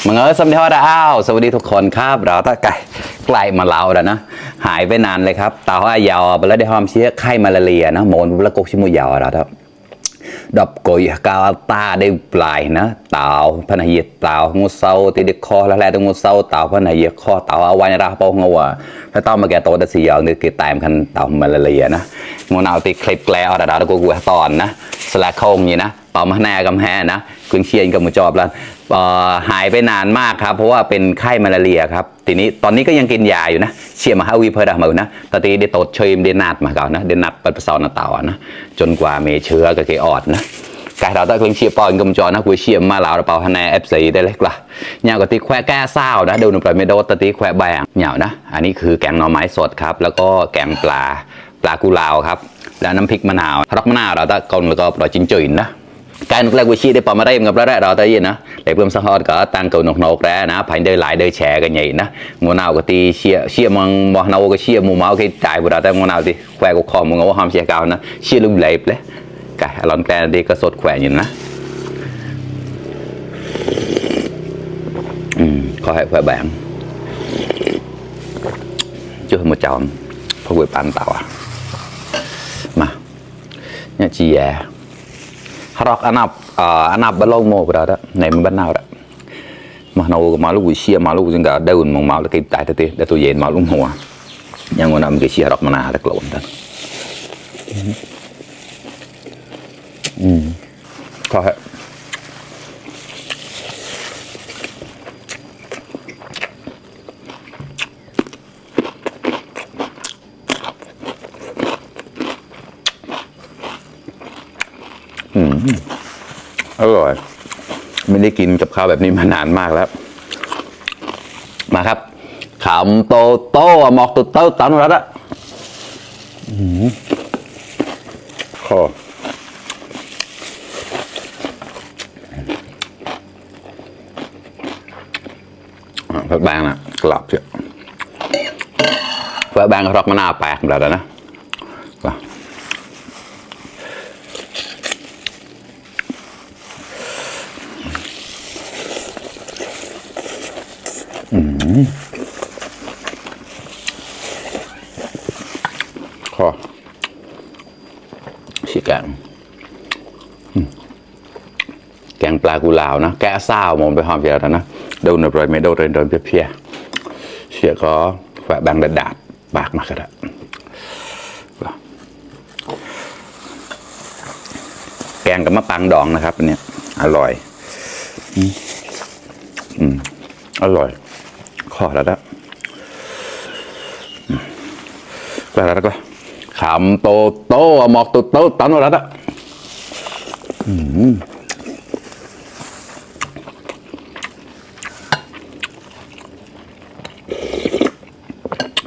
มึงสวัสดีครับสวัสดีทุกคนครับเราถ้าไกลมาเราแล้วนะหายไปนานเลยครับตาว่ายาวไปแล้วได้ห้อมเชื้อไข้มาลาเรียนะโมนแล้วกกชิมุยาวเราครับดับกุยกาวตาได้ปลายนะเต่าพนัยเต่างูเศร้าตีเด็กคอแล้วแหละงูเศร้าเต่าพนัยคอเต่าเอาไว้ในราปองงัวแล้วต้องมาแก่โตได้สี่อย่างนึกกี่แต้มคันเต่ามาลาเรียนะงูนาวตีคลิปแกล้วเราเรากูตอนนะสลักโค้งนี่นะเป่ามาแน่กำแพนะคุณเชียนกับมือจอบแล้วหายไปนานมากครับเพราะว่าเป็นไข้มาลาเรียครับทีนี้ตอนนี้ก็ยังกินยาอยู่นะเชียร์มาฮาวีเพิร์ดมือนะตอนนี้ได้ตดเชยมได้นัดมาเก่านะได้นัดปัสสาวะเต่านะจนกว่าเมเชื้อกับเกออดนะกายเราต้องเชียร์ปอนกำจรนะกูเชียร์มาเหล่าเราเป่าคะแนนเอฟซีได้เล็กละเนี่ยก็ตีแควแก้เศร้านะดูหนุ่มปลาเมโดตตีแควแบงเนี่ยนะอันนี้คือแกงหน่อไม้สดครับแล้วก็แกงปลากุลาวครับแล้วน้ำพริกมะนาวรักมะนาวเราต้องกลแล้วก็ปล่อยจิ้นจุ่นนะการนุกแรกวิชีได้ปอมาได้กับเราได้เราได้ยินนะแต่เพิ่มสังหารก็ตั้งเก่าหนกแล้วนะภายในหลายเดือนแฉกันใหญ่นะงูนาวก็ตีเชี่ยมังมอนาวก็เชี่ยมูมาก็จ่ายบุตรแต่งูนาวตีแควก็คอมึงก็ว่าห้ามเชี่ยเก่านะเชี่ยลุงเล็บเลยกายหลอนแกนดีก็สดแขวนอยู่นะขอให้แควแบงchưa một chọn phải quay bàn tàu mà nhà chị rock anh áp bao lâu một rồi đó này mình bắt nào đó mà nó mà lúc xia mà lúc chúng ta đâu mà máu là cái tại thế để tôi về mà lúc hoa nhưng mà nằm cái xia rock mà nào được lộn đó có hếtอร่อยไม่ได้กินกับข้าวแบบนี้มานานมากแล้วมาครับขำโตโต้หมอกโตโต้ตันรัดอะขอผักแบงนะกรอบเชียวผักแบงรอกมะนาวแปลกแบบนั้นนะขอชิแกงแกงปลากุลาวนะแกะซ่าวมองไปหอมเยอะนะดูหน่อยไม่ดูเดินเพี้ยเชี่ยก็แฝงแบงดาดปากมากระดับแกงกับมะปังดองนะครับอันนี้อร่อยอร่อยขอแล้วนะแล้วก็ขำโตโต้หมอกโตโต้ตันแล้วนะ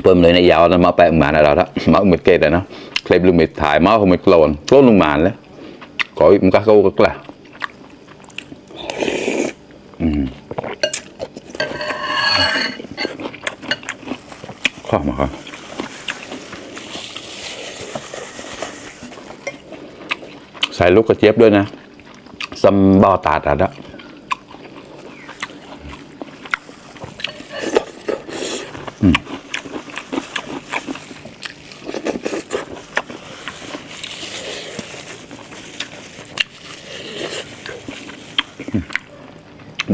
เพิ่มเลยในยาวแล้วมาแปะหมาแล้วนะมาหมดเกตแล้วนะเคลมลูกมิดถ่ายมาคงไม่โกรนลงมาแล้วขออีกมันก็เข้าก็แกล้ข้อมาครับใส่ลูกกระเจี๊ยบด้วยนะซัมบอตาดอะ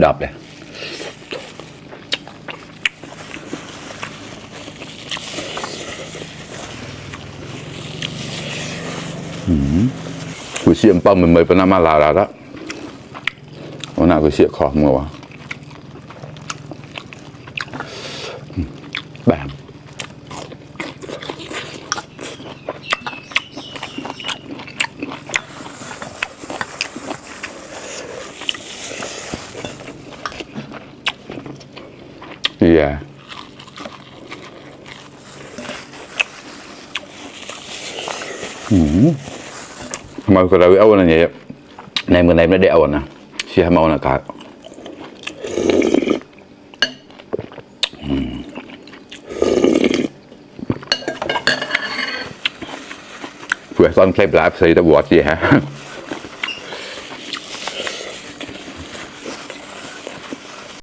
ดับเลยกูเชี่ยมป้อมมันไม่เป็นน้ำมาลาแล้ววันน่ากูเชี่ยขอมือวะแบบmà cái đầu áo này vậy này người này nó đeo nè xia màu là cả vừa son clip lại xây đã bọt gì hả